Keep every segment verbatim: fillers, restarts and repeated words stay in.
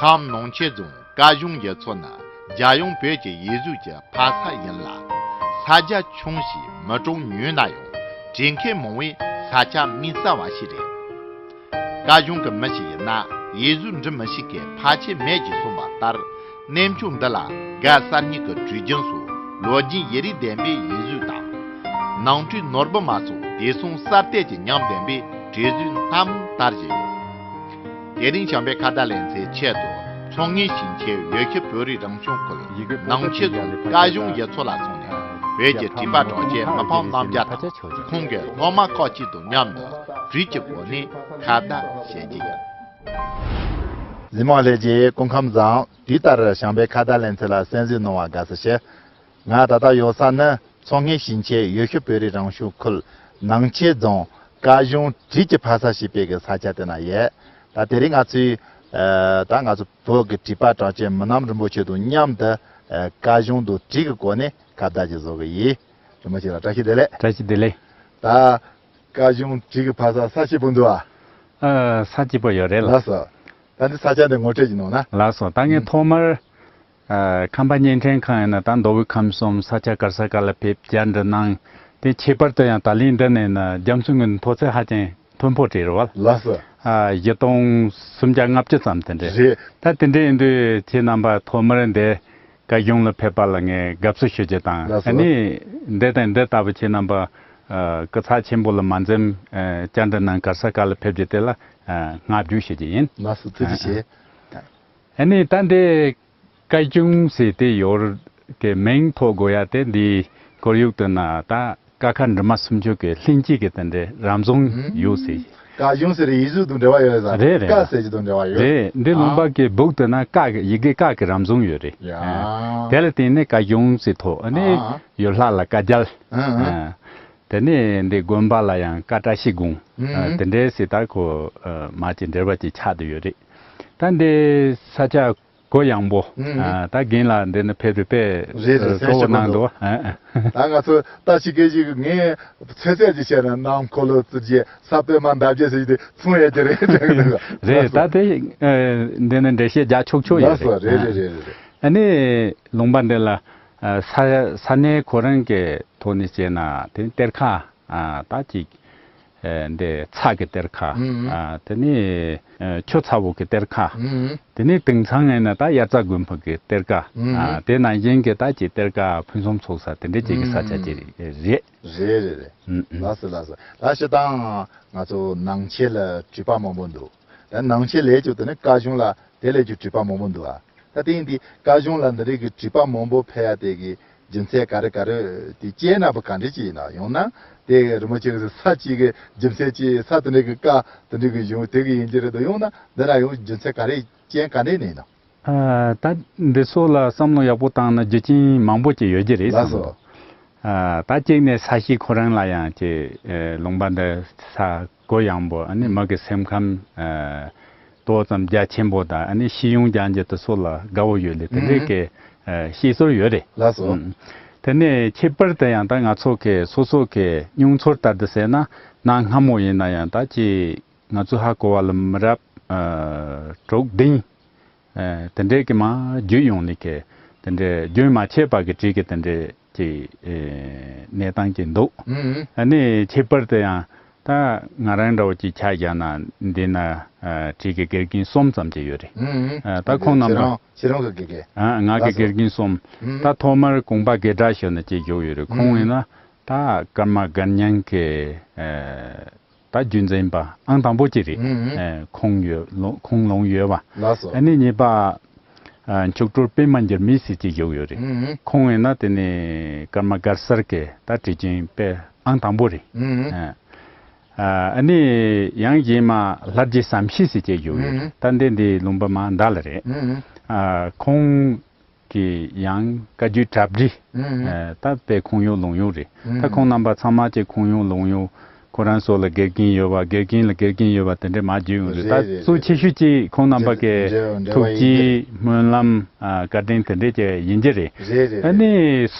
ཁམས་ནང་ཆེན་རྫོང་སྐལ་གཞུང་ཡུལ་ཚོ་ནི་རྒྱལ་ཡོངས་བོད་ཀྱི་ཡུལ་གཟུགས་ཀྱི་ཕ་ས་ཡིན་ལ། ས་རྒྱ་ཆུང་ཞིང་མི་གྲངས་ཉུང་ན་ཡང་བྲེལ་མཁན་མང་བས་ས་ཆ་དམིགས་བསལ་བ་ཞིག་རེད། སྐལ་གཞུང་གི་མི་ཞིག་ཡིན་ན་ཡུལ་གཟུགས་འབྲི་མི་ཤེས་མཁན་ཕལ་ཆེར་མེད་ཅེས་གསུངས་པ་ལྟར། གནས་མཆོག་འདི་ལ་སྒར་གསར་རྙིང་གི་བྲིས་རྒྱུན་སོགས་ལོ་རྒྱུས་ཡུན་རིང་ལྡན་པའི་ཡུལ་གཟུགས་དང་། ནང་ཁྲོལ་ནོར་བུ་མ་སོགས་དུས་གསུམ་གསར་གཏོད་ཀྱི་ཉམས་ལྡན་པའི་བྲིས་རྫུན་སྣ་མང་དར་བཞིན་ཡོད། དེ་རིང་བྱམས་པའི་ཁ་བརྡ་ལེ་ཚན་ཆེད་དུ་མཚོ་སྔོན་ཞིང་ཆེན་ཡུལ་ཤུལ་བོད་རིགས་རང་སྐྱོང་ཁུལ་ནང་ཆེན་རྫོང་སྐལ་གཞུང་ཡུལ་ཚོ་ལ་སོང་ནས། བོད་ཀྱི་བྲིས་པ་གྲགས་ཅན་མི་ཕམ་རྣམ་རྒྱལ་དང་ཁོང་གི་སློབ་མ་ཁག་ཅིག་དང་མཉམ་དུ་བྲིས་ཀྱི་སྒོ་ནས་ཁ་བརྡ་བྱེད་ཀྱི་ཡོད། གཟིགས་མོ་ལྷན་རྒྱས་སྐུ་ཁམས་བཟང་། དུས་ལྟར་བྱམས་པའི་ཁ་བརྡ་ལེ་ཚན་ལ་གསན་གཟིགས་གནང་བར་དགའ་བསུ་ཞུ། ང་ད་ལྟ་ཡོད་ས་ནི་མཚོ་སྔོན་ཞིང་ཆེན་ཡུལ་ཤུལ་བོད་རིགས་རང་སྐྱོང་ཁུལ་ནང་ཆེན་རྫོང་སྐལ་གཞུང་བྲིས་ཀྱི་ཕ་ས་ཞེས་པའི་གི་ས་ཆ་དེ་ན་ཡོད། ད་དེ་རིང་ང་ཚོས་ཨ་ད་ང་ཚོ་བོད་ཀྱི་བྲིས་པ་གྲགས་ཅན་མི་ནམ་རིན་པོ་ཆེ་དང་མཉམ་དུ་ཨ་སྐལ་གཞུང་དང་བྲིས་ཀྱི་སྒོ་ནས་ཁ་བརྡ་ཅིག་བཟོ་གི་ཡིན། རིན་པོ་ཆེ་ལགས་བཀྲ་ཤིས་བདེ་ལེགས། བཀྲ་ཤིས་བདེ་ལེགས། ད་སྐལ་གཞུང་བྲིས་ཀྱི་ཕ་ས་ས་སྐྱིད་པོ་འདུག་ཨ། ཨ་ས་སྐྱིད་པོ་ཡོད་རེད་ལགས། ལགས་སོ། ད་འདི་ས་ཆ་འདི་ངོ་སྤྲོད་ཅིག་གནང་ན། ལགས་སོ། ད་ངས་ཐོག་མར་ཨ་ཁམས་པ་བརྙན་འཕྲིན་ཁང་ཡིན་ན་ད་མདོ་དབུས་ཁམས་གསུམ་ས་ཆ་ག་ས་ག་ལ་ཕེབས་བཅར་འདྲི་གནང་། དེ་ཁྱད་པར་དུ་ཡང་ད་ལན་འདི་ནས་ན་རྒྱ་མཚོའི་ངོས་མཐོ་ཚད་ཧ་ཅང་མཐོན་པོ་རེད་བ། ལགས་སོ། ཨ་བཞི་སྟོང་སུམ་བརྒྱ་ལྔ་བཅུ་ཙམ་དེ་འདྲ་རེད། ད་དེ་འདྲ་ཡིན་དུས་ཁྱེད་རྣམ་པ་ཐོག་མར་འདི་སྐལ་གཞུང་ལ་ཕེབས་པ་ལ་ངས་དགའ་བསུ་ཞུ་རྒྱུ་དང་། ལགས་སོ། ཨ་ནི་འདི་དང་འདི་ལྟ་བུ་ཁྱེད་རྣམ་པ་ཨ་སྐུ་ཚབ་ཆེན་པོ་ལ་མ་འཛེམ་ཨ་བཅར་འདྲི་གནང་ག་ས་ག་ལ་ཕེབས་རྒྱུ་དེ་ལ་ཨ་བསྔགས་བརྗོད་ཞུ་རྒྱུ་ཡིན། ལགས་སོ། ཐུགས་རྗེ་ཆེ། ཨ་ནི་ད་འདི་སྐལ་གཞུང་ཟེར་དེ་ཡོད་གི་མིང་ཐོགས་དགོས་ཡ་དེ་འདི་ཁོར་ཡུག་ཏུ་ན་ད་ཀ་ཁ་འབྲི་མ་སུམ་ཅུ་གི་ལྷན་སྐྱེས་ཀྱི་དེ་འདྲའི་རབ་བྱུང་ཡོད་ཟེར། སྐལ་གཞུང་ཟེར་ཡིག་གཟུགས་དང་འབྲེལ་བ་ཡོད་ས། རེད་རེད། ཀ་ཟེར་གྱི་དང་འབྲེལ་བ་ཡོད། རེད། འདི་ལུང་པ་གི་སྦུག་ཏུ་ན་ཀ་གི་ཡི་གེ་ཀ་གི་རབ་བྱུང་ཡོད་རེད། ཡ། དེ་ལ་བརྟེན་ནས་སྐལ་གཞུང་ཟེར་ཐོགས། ཨ་ནི་ཡུལ་ལྷ་ལ་ཀ་རྒྱལ། ཨ་དེ་ནས་འདི་དགོན་པ་ལ་ཡང་ཀ་བཀྲ་ཤིས་སྒང་། ཨ་དེ་འདྲའི་ཟེར་ད་ཁོ་ཨ་མ་གཅིག་འབྲེལ་བ་གཅིག་ཆགས་བསྡད་ཡོད་རེད། ད་འདི་ས་ཆ་གུ་ཡངས་པོ། ཨ་ད་རྒན་ལགས་འདི་ནི་ཕེབས་རེ་ཕེབས་རེད་རེད། གཙོ་བོ་གནང་འདུག་བ། ཨ་ཨ། ད་ང་ཚོ་ལྟ་ཞིག་སྐད་ཞིག་ངས་ཚོད་ཚོད་ཅིག་བཤད་ན་ནང་འཁོར་ལོ་བཙུགས་རྗེས་ས་པད་མ་འདབ་རྒྱས་ཟེར་གྱི་དེ་མཚུངས་ཡོད་ཀྱི་རེད་ཅེས་གི་འདུག་རེད། ད་དེ་ཨ་འདི་ནི་འགྲེལ་བཤད་རྒྱག་ཆོག་ཆོག་ཡོད་རེད། ལགས་སོ། རེད་རེད་རེད་རེད། ཨ་ནི་ལུང་པ་འདི་ལ་ཨ་ས་ས་གནས་ཁོ་རང་གི་ཐོག་ནས་བཤད་ན་དེ་གཏེར་ཁ་ཨ་ད་ཅིག་ཨ་འདི་ཚྭ་གི་གཏེར་ཁ། ཨ་དེ་ནས་ཨ་ཆུ་ཚ་བོ་གི་གཏེར་ཁ། དེ་ནས་དེང་སང་ངས་ན་ད་དབྱར་རྩྭ་དགུན་འབུ་གི་གཏེར་ཁ། ཨ་དེ་ནང་བཞིན་གི་ད་ཅིག་གཏེར་ཁ་ཕུན་སུམ་ཚོགས་ས་དེ་འདྲ་ཅིག་གི་ས་ཆ་ཅིག་རེད། རེད་རེད་རེད། ཨུ་ཨུ། ལགས་སོ་ལགས་སོ། ད་སྤྱིར་བཏང་ང་ཚོ་ནང་ཆེན་ལ་བྲིས་པ་མང་པོ་འདུག་ད་ནང་ཆེན་ལས་ཀྱི་དེ་ནས་སྐལ་གཞུང་ལ་དེ་ལས་ཀྱི་བྲིས་པ་མང་པོ་འདུག་ཨ། ད་དེ་ཡིན་དུས་སྐལ་གཞུང་ལ་འདི་རིགས་ཀྱི་བྲིས་པ་མང་པོ་ཕེབས་ཡ་དེ་གི་རྒྱུ་མཚན་ག་རེ་ག་རེ་དེ་སྐྱེས་ན་པ་ག་འདྲ་ཅིག་ཡིན་ན། ཡང་ན་དེ་རི་མོ་ཅིག་གི་ས་ཅིག་གི་རྒྱུ་མཚན་ཅིག་ས་དེ་འདྲ་གི་ཀ་དེ་འདྲ་གི་གཞུང་དེ་གི་ཡིན་གྱི་རེད་དོ། ཡང་ན་འདི་ན་ཡང་རྒྱུ་མཚན་ག་རེ་རྐྱེན་ག་འདྲ་ནས་ཡིན་ན། ཨ་ད་འདི་ཚོ་ལ་བསམ་བློ་ཡག་པོ་བཏང་ན་རྒྱུ་རྐྱེན་མང་པོ་ཅིག་ཡོད་ཀྱི་རེད་བསམ་འདུག་ཨ་ད་གཅིག་ནས་ས་གཤིས་ཁོ་རང་ལ་ཡང་ཅིག་ཨེ་ལུང་པ་འདི་ས་གུ་ཡངས་པོ། ཨ་ནི་མི་གི་སེམས་ཁམས་ཨེ་ཏོག་ཙམ་རྒྱ་ཆེན་པོ་དང་། ཨ་ནི་ཤེས་ཡོན་སྦྱང་རྒྱུ་དེ་ཚོ་ལ་དགའ་བོ་ཡོད་ལེ་དེ་འདྲའི་གི་ཨེ་བཤད་སྲོལ་ཡོད་རེད། ལགས་སོ། ཨུམ། དེ་ནས་ཁྱད་པར་དུ་ཡང་ད་ང་ཚོ་གི་སོ་སོ་གི་མྱོང་ཚོར་ལྟར་དུ་ཟེར་ན། གནའ་སྔ་མོ་ཡིན་ན་ཡང་ད་ཅིག་ང་ཚོ་ཧ་གོ་བ་ལ་མི་རབས་ཨ་དྲུག་བདུན་ཨ་དེ་འདྲས་ཀྱི་མ་བརྒྱུད་ཡོང་ནས་ཀྱི་དེ་འདྲས་རྒྱུན་མ་ཆད་པ་གི་བྲིས་ཀྱི་དེ་འདྲས་ཀྱི་ཨེ་གནས་སྟངས་ཀྱི་འདུག་ཨུ་ཨུ། ཨ་ནི་ཁྱད་པར་དུ་ཡང་ད་ང་རང་འདྲ་བོ་ཅིག་ཆ་བཞག་ན་འདི་ན་ཨ་བྲིས་ཀྱི་དགེ་རྒན་གསུམ་ཙམ་ཅིག་ཡོད་རེད། ཨུ་ཨུ། ཨ་ད་ཁོང་རྣམ་པ་ཁྱེད་རང་ཁྱེད་རང་གི་དགེ་རྒན། ཨ་ང་གི་ལགས་སོ། དགེ་རྒན་གསུམ། ཨུ་ཨུ། ད་ཐོག་མར་གོང་པ་དགེ་གྲགས་ཞུ་ནས་ཅིག་བཞུགས་ཡོད་རེད། ཁོང་ཨུ་ཡིན་ན་ད་ཀརྨ་སྒར་རྙིང་གི་ཨ་ད་རྒྱུན་འཛིན་པ་ཨང་དང་པོ་ཅིག་རེད། ཨུ་ཨུ། ཨེ་ཁོང་ཡོད་ལོ་ཁོང་ལོངས་ཡོད་པ། ལགས་སོ། ཨ་ནི་གཉིས་པ་ཨ་མཆོག་སྤྲུལ་པད་མ་འགྱུར་མེད་ཟེར་གྱི་བཞུགས་ཡོད་རེད། ཨུ་ཨུ། ཁོང་ཡིན་ན་དེ་ནི་ཀརྨ་སྒར་གསར་གྱི་ད་བྲིས་རྒྱུན་དཔེ་ཨང་དང་པོ་རེད། ཨུ་ཨུ། ཨེ་ཨ་ནི་ཡང་གཞན་མ་ལྷ་རྗེ་བསམ་ཤེས་ཟེར་གྱི་བཞུགས་ཡོད་རེད། ཨུ་ཨུ། ད་འདི་འདི་ལུང་པ་མ་འདྲ་ལ་རེད། ཨུ་ཨུ། ཨ་ཁོང་གི་ཡང་བཀའ་བརྒྱུད་གྲ་སྒྲིག་ཨུ་ཨུ། ཨེ་ད་དཔེ་ཁུངས་ཡོད་ལུང་ཡོད་རེད། ཨུ་ཨུ། ད་ཁོང་རྣམ་པ་ཚང་མ་ཅིག་ཁུངས་ཡོད་ལུང་ཡོད། ཁོ་རང་ཚོ་ལ་དགེ་རྒན་ཡོད་པ་དགེ་རྒན་ལ་དགེ་རྒན་ཡོད་པ་དེ་འདྲས་མ་བརྗོད་ཡོང་རེད། རེད་ད་རེད་གཙོ་རེད། ཆེ་ཤོས་ཅིག་ཁོང་རྣམ་པ་གི་འབྲེལ་འབྲེལ་ཐུགས་བ་ཡིན་གྱི་རེད། རྗེ་སྨོན་ལམ་ཨ་བཀའ་དྲིན་དེ་འདྲས་ཀྱི་ཡིན་གྱི་རེད། རེད་རེད་ཨ་རེད། ནི་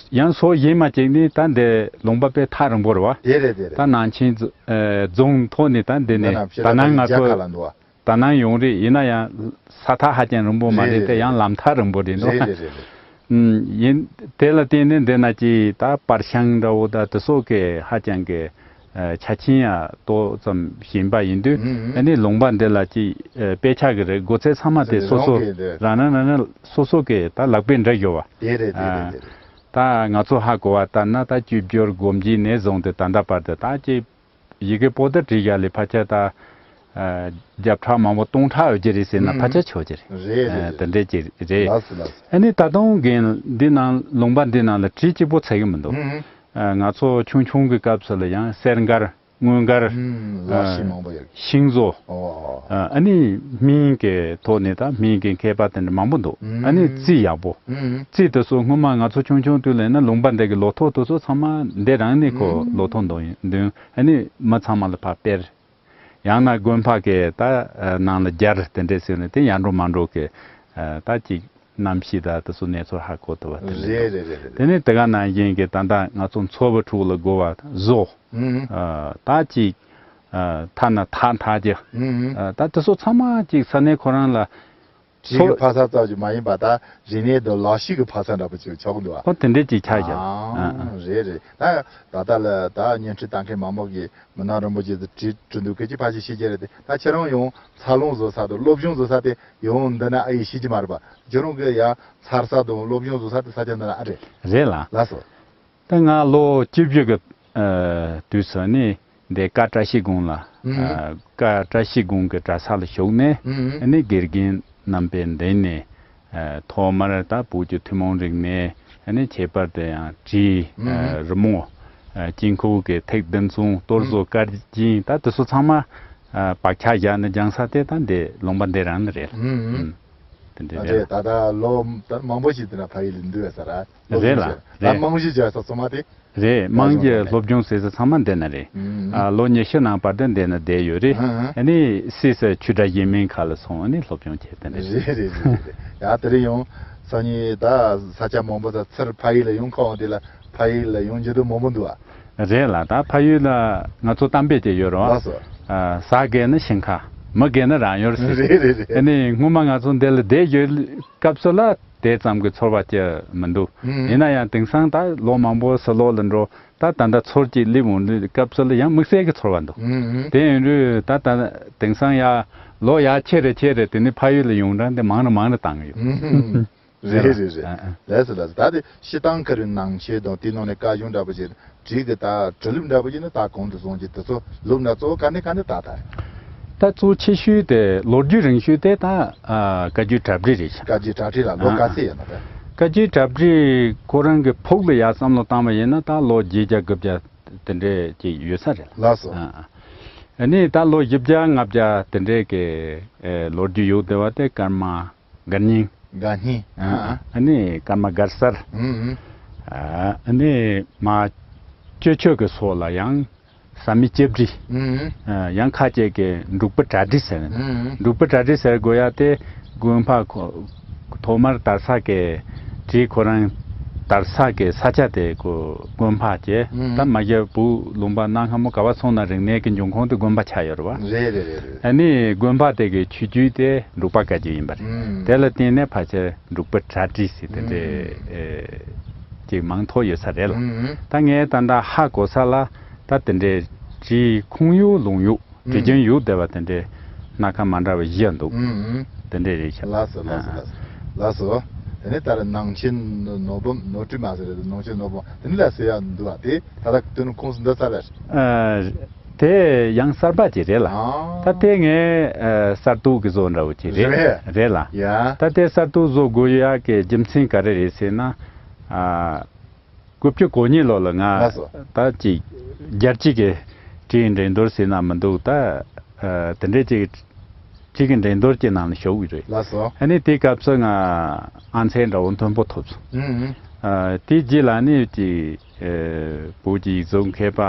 ཡང་སོ་གཞན་མ་ཅིག་ནི་ད་འདི་ལུང་པ་དཔེ་ཐག་རིང་པོ་རེད་བ། དེ་རེད་དེ་རེད། ད་ནང་ཆེན་རྫོ་ཨེ་རྫོང་ཐོག་ནས་ད་འདི་ནས་ད་ནང་ང་ཚོ་ཁ་ལ་འདུག་བ། ད་ནང་ཡོང་རེད། ཡིན་ན་ཡང་ས་ཐག་ཧ་ཅང་རིང་པོ་མ་རེད་རེད། དེ་རེད་ཡང་ལམ་ཐག་རིང་པོ་རེད་འདུག་རེད་རེད་རེད་རེད། ཨུམ། ཡིན། དེ་ལ་བརྟེན་ནས་འདི་ན་ཅིག་ད་པར་ཤང་འདྲ་བོ་ད་དེ་སོགས་ཀྱི་ཧ་ཅང་གི་ཨ་ཆ་རྐྱེན་ཡང་ཏོག་ཙམ་ཞན་པ་ཡིན་དུས། ཨུམ། ཨ་ནི་ལུང་པ་འདི་ལ་ཅིག་ཨ་དཔེ་ཆ་གི་རེད། སྒོ་ཚད་ཚང་མ་དེ་སོ་སོ་རང་གི་རེད། རང་རང་རང་རང་སོ་སོ་གི་ད་ལག་པས་འབྲི་དགོས་པ། དེ་རེད་དེ་རེད་དེ་རེད། ད་ང་ཚོ་ཧ་གོ་བ་ལྟར་ན་ད་བཅུ་བརྒྱད་དགུ་བརྒྱ་ནས་བཟུང་སྟེ་ད་ལྟ་བར་དུ་ད་ཅིག་ཡི་གེ་པོ་ཏི་བྲིས་བཞག་ལས་ཕལ་ཆེར་ད་ཨ་བརྒྱ་ཕྲག་མང་པོ་སྟོང་ཕྲག་ཡོད་ཀྱི་རེད་ཟེར་ན་ཨུམ། ཕལ་ཆེར་ཆོག་ཀྱི་རེད། རེད་རེད་ཨ་རེད། དེ་འདྲས་ཅིག་རེད། ལགས་སོ་ལགས་སོ། ཨ་ནི་ད་དུང་རྒན་འདི་ནང་ལུང་པ་འདི་ནང་ལ་བྲིས་གཅིག་པོ་ཚར་གི་མི་འདུག་ཨུམ། ཨ་ང་ཚོ་ཆུང་ཆུང་གི་སྐབས་སུ་ལ་ཡང་གསེར་མགར། དངུལ་མགར། ཨུམ། ལག་ཤེས་མང་པོ་ཡོད། ཤིང་བཟོ། ཨོ། ཨ་ནི་སྨན་གྱི་ཐོག་ནས་ད་སྨན་གྱི་མཁས་པ་དེ་འདྲ་མང་པོ་འདུག་ཨ་ནི་ཨུམ། རྩིས་ཡག་པོ། ཨུམ། རྩིས་དེ་ཚོ་སྔོན་མ་ང་ཚོ་ཆུང་ཆུང་དུས་ལ་ཡིན་ན་ལུང་པ་འདི་གི་ལོ་ཐོག་དེ་ཚོ་ཚང་མ་འདི་རང་ནས་ཁོ་ཨུམ། ལོ་ཐོག་འདོན་འདོན། ཨ་ནི་མི་ཚང་མ་ལ་ཕར་སྟེར། ཡང་ན་དགོན་པ་གི་ད་ནང་ལ་སྦྱར་དེ་འདྲས་ཟེར་ནས་དེ་ཡར་འགྲོ་མར་འགྲོ་གི་ད་ཅིག་གནམ་གཤིས་དང་དེ་ཚོ་གནས་ཚུལ་ཧ་གོ་ཐུབ་པ་དེ་རེད། རེད་རེད་རེད་རེད། དེ་ནས་དེ་ག་ནང་བཞིན་གྱི་ད་ལྟ་ང་ཚོ་མཚོ་བོ་དྲུག་ལ་རྒོལ་བ་བཟོ། ཨུམ། ཨ་ད་ཅིག་ཨ་ཐ་ན་ཐག་འཐག་རྒྱུ། ཨུམ། ཨ་ད་དེ་ཚོ་ཚང་མ་ཅིག་ས་གནས་ཁོ་རང་ལ་བྲིས་ཀྱི་ཚོ་ཕ་ས་ཙམ་ཞིག་མ་ཡིན་པ་ད་རིག་གནས་དང་ལག་ཤེས་ཀྱི་ཕ་ས་འདྲ་པོ་ཅིག་ཆགས་འདུག་ཨ། ཨོ་དེ་འདྲས་ཅིག་ཆགས་ཤག་ཨ་ཨ། རེད་རེད། ད་ད་ལྟ་ལ་ད་བརྙན་འཕྲིན་ལྟ་མཁན་མང་པོ་གིས་མི་ནག་རིན་པོ་ཆེ་ཚོ་བྲིས་བྲིས་འདུག་གི་ཅི་ཕ་ཞིག་ཤེས་ཀྱི་རེད་དེ། ད་ཁྱེད་རང་ཡང་འཚར་ལོངས་བཟོ་ས་དང་སློབ་སྦྱོང་བཟོ་ས་དེ་ཡང་འདི་ན་ཨ་ཡེ་ཤེས་ཀྱི་མ་རེད་པ། ཁྱེད་རང་གི་ཡང་འཚར་ས་དང་སློབ་སྦྱོང་བཟོ་ས་དེ་ས་ཆ་འདི་ན་ཨ་རེད། རེད་ལ། ལགས་སོ། ད་ང་ལོ་བཅུ་བཞི་གི་ཨ་དུས་སུ་ནི་འདི་ཀ་བཀྲ་ཤིས་སྒང་ལ། ཨུམ། ཨ་ཀ་བཀྲ་ཤིས་སྒང་གི་གྲྭ་ས་ལ་ཞུགས་ནས། ཨུམ། ཨ་ནི་དགེ་རྒན་རྣམ་པའི་མདུན་ནས་ཨ་ཐོག་མར་ད་བོད་ཀྱི་ཐུན་མོང་རིག་གནས། ཨ་ནི་ཁྱད་པར་དུ་ཡང་བྲིས། ཨུམ། ཨ་རི་མོ། ཨ་དཀྱིལ་འཁོར་གྱི་ཐིག་བདུན་ཚོམས། གཏོར་བཟོ། ཨུམ། དཀར་རྒྱན། ད་དེ་ཚོ་ཚང་མ་ཨ་བག་ཆགས་བཞག་ནས་སྦྱངས་ས་དེ་ད་འདི་ལུང་པ་འདི་རང་ནི་རེད། ཨུམ། ཨུམ། དེ་འདྲ་ཨ་རེད། རེད། ད་ལྟ་ལོ་ད་མང་པོ་ཞིག་དེ་ན་ཕ་ཡུལ་ལ་འདུག་ས་ར། རེད་ལ། ད་རེད། རྨང་གཞི་བྱས་ས་ཚང་མ་དེ། རེད། རྨང་གཞི་སློབ་སྦྱོང་ཟེར་ས་ཚང་མ་འདི་ན་རེད། ཨུམ། ཨ་ལོ་ཉི་ཤུ་ནང་བར་དུ་འདི་ན་བསྡད་ཡོད་རེད། ཨ་ཨ། ཨ་ནི་སིས་ཆུ་སྒྲ་གཞན་མིན་ཁ་ལ་སོང་ཨ་ནི་སློབ་སྦྱོང་བྱས་དེ་འདྲ་རེད། རེད་རེད་རེད་རེད། ཡ་དེ་རིང་ཡང་སང་ཉིན་ད་ས་ཆ་མང་པོ་ད་ཚུར་ཕ་ཡུལ་ལ་ཡོང་ཁོམ་དེ་ལ་ཕ་ཡུལ་ལ་ཡོང་འགྱོ་འདོད་མང་པོ་འདུག་ཨ། རེད་ལ། ད་ཕ་ཡུལ་ལ་ང་ཚོ་གཏམ་དཔེ་ཅིག་ཡོད་རེད་བ། ལགས་སོ། ཨ་ཟ་དགོས་ན་ཞིང་ཁ། མི་དགོས་ན་རང་ཡུལ་ཟེར། རེད་རེད་རེད། ཨ་ནི་སྔོན་མ་ང་ཚོ་འདི་ལ་བསྡད་ཡོད་སྐབས་སུ་ལ་དེ་ཙམ་གྱི་ཚོར་བ་ཅི་མི་འདུག་ཨུམ། ཡིན་ན་ཡང་དེང་སང་ད་ལོ་མང་པོ་ཕྱི་ལོགས་ལ་འགྲོ། ད་ད་ལྟ་ཚུར་ཅིག་སླེབས་འོང་དུས་སྐབས་སུ་ལ་ཡང་དམིགས་བསལ་གྱི་ཚོར་བ་འདུག་ཨུམ། དེ་ཡིན་དུས་ད་ད་དེང་སང་ཡ་ལོ་ཡ་ཆེ་རེ་ཆེ་རེ་དེ་ནི་ཕ་ཡུལ་ལ་ཡོང་གྲངས་དེ་མང་རུ་མང་རུ་བཏང་གི་ཡོད། ཨུམ། རེད་རེད་རེད། ཨ་ཨ། ལགས་སོ་ལགས་སོ། ད་དེ་སྤྱིར་བཏང་ཁ་རུ་ནང་ཆོས་དང་དེའི་ནང་ནས་བཀའ་གཞུང་འདྲ་པོ་ཞིག་བྲིས་གི་ད་བྲིས་ལུགས་འདྲ་པོ་ཞིག་ནི་ད་གོང་དུ་སོང་གི་དེ་ཚོ་ལུགས་འདྲ་གཙོ་བོ་ག་ནས་ག་ནས་ད་ད། ད་གཙོ་ཆེ་ཤོས་དེ་ལོ་རྒྱུས་རིང་ཤོས་དེ་ད་ཨ་བཀའ་བརྒྱུད་གྲགས་འགྲེལ་རེད་ཤག་བཀའ་བརྒྱུད་གྲགས་འགྲེལ་ལ་ལོ་ག་ཚད་ཡིན་ན་ད། བཀའ་བརྒྱུད་གྲགས་འགྲེལ་ཁོ་རང་གི་ཕུགས་ལ་ཡར་བསམ་བློ་བཏང་བ་ཡིན་ན་ད་ལོ་བརྒྱད་བརྒྱ་དགུ་བརྒྱ་དེ་འདྲས་ཅིག་ཡོད་ས་རེད་ལ། ལགས་སོ། ཨ་ཨ། ཨ་ནི་ད་ལོ་བཞི་བརྒྱ་ལྔ་བརྒྱ་དེ་འདྲས་ཀྱི་ཨེ་ལོ་རྒྱུས་ཡོད་བསྡད་པ་དེ་ཀརྨ་དགའ་སྙིང་། དགའ་སྙིང་། ཨ་ཨ། ཨ་ནི་ཀརྨ་དགའ་གསལ། ཨུ་ཨུ། ཨ་ནི་མ་སྤྱི་ཆོས་ཀྱི་སོགས་ལ་ཡང་ཟབ་མོའི་སྤྱི་བྲིས། ཨུ་ཨུ། ཡང་ཁ་ཅིག་གིས་འབྲུག་པའི་གྲ་སྒྲིག་ཟེར། ཨུ་ཨུ། འབྲུག་པའི་གྲ་སྒྲིག་ཟེར་དགོས་ཡ་དེ་དགོན་པ་ཁོ་ཐོག་མར་དར་ས་གི་བྲིས་ཁོ་རང་དར་ས་གི་ས་ཆ་དེ་ཁོ་དགོན་པ་བྱས། ཨུ་ཨུ། ད་མ་གཞི་བོད་ལུང་པ་གནའ་སྔ་མོ་ག་བ་སོང་ན་རིག་གནས་ཀྱི་འབྱུང་ཁུངས་དེ་དགོན་པ་ཆགས་ཡོད་རེད་བ། རེད་རེད་རེད་རེད། ཨ་ནི་དགོན་པ་དེ་གི་ཆོས་བརྒྱུད་དེ་འབྲུག་པ་བཀའ་བརྒྱུད་ཡིན་པ་རེད། ཨུ་ཨུ། དེ་ལ་བརྟེན་ནས་ཕལ་ཆེར་འབྲུག་པའི་གྲ་སྒྲིག་ཟེར་དེ་འདྲའི་ཨེ་ཅིག་མིང་ཐོགས་ཡོད་ས་རེད་ལ། ཨུ་ཨུ། ད་ངས་ད་ལྟ་ཧ་གོ་ས་ལ་ད་དེ་འདྲའི་བྲིས་ཁུངས་ཡོད་ལུང་ཡོད་བྲིས་རྒྱུན་ཡོད་བསྡད་པ་དེ་འདྲའི་སྣ་ཁ་མ་འདྲ་བ་བཞི་འདུག་ཨུ་ཨུ། དེ་འདྲའི་རེད་ཤག་ལགས་སོ་ལགས་སོ། ཨ་ལགས་སོ་ལགས་སོ། དེ་ནས་ད་རེས་ནང་ཆེན་ནོར་བུ་ནོར་བུ་མ་ཟེར་རེད། ནང་ཆེན་ནོར་བུ་དེ་ནས་ལ་ཟེར་ཡ་འདུག་ཨ། དེ་ད་ལྟ་དོན་ཁུངས་སུ་འདུག་ས་རེད། ཨ། དེ་ཡང་གསར་པ་ཅིག་རེད་ལ། ཨ། ད་དེ་ངས་ཨ་གསར་གཏོད་ཀྱི་བཟོ་འདྲ་བོ་ཅིག་རེད། རེད། རེད་ལ། ཡ། ད་དེ་གསར་གཏོད་བཟོ་དགོས་ཡ་གི་རྒྱུ་མཚན་ག་རེ་རེད་ཟེར་ན། ཨ། དགུ་བཅུ་གོ་གཉིས་ལོ་ལ་ང་ལགས་སོ། ད་ཅིག་རྒྱལ་སྤྱི་གི་བྲིས་འགྲན་བསྡུར་ཟེར་ན་མི་འདུག་ད་ཨ་དེ་འདྲའི་ཅིག་བྲིས་ཀྱི་འགྲན་བསྡུར་གྱི་ནང་ལ་ཞུགས་ཡོད་རེད། ལགས་སོ། ཨ་ནི་དེའི་སྐབས་སུ་ང་ཨང་ཚད་འདྲ་བོ་མཐོན་པོ་ཐོབ་སོང་། ཨུ་ཨུ། ཨ་དེའི་རྗེས་ལ་ནི་ཅིག་ཨེ་བོད་ཀྱི་ཡིག་གཟུགས་མཁས་པ་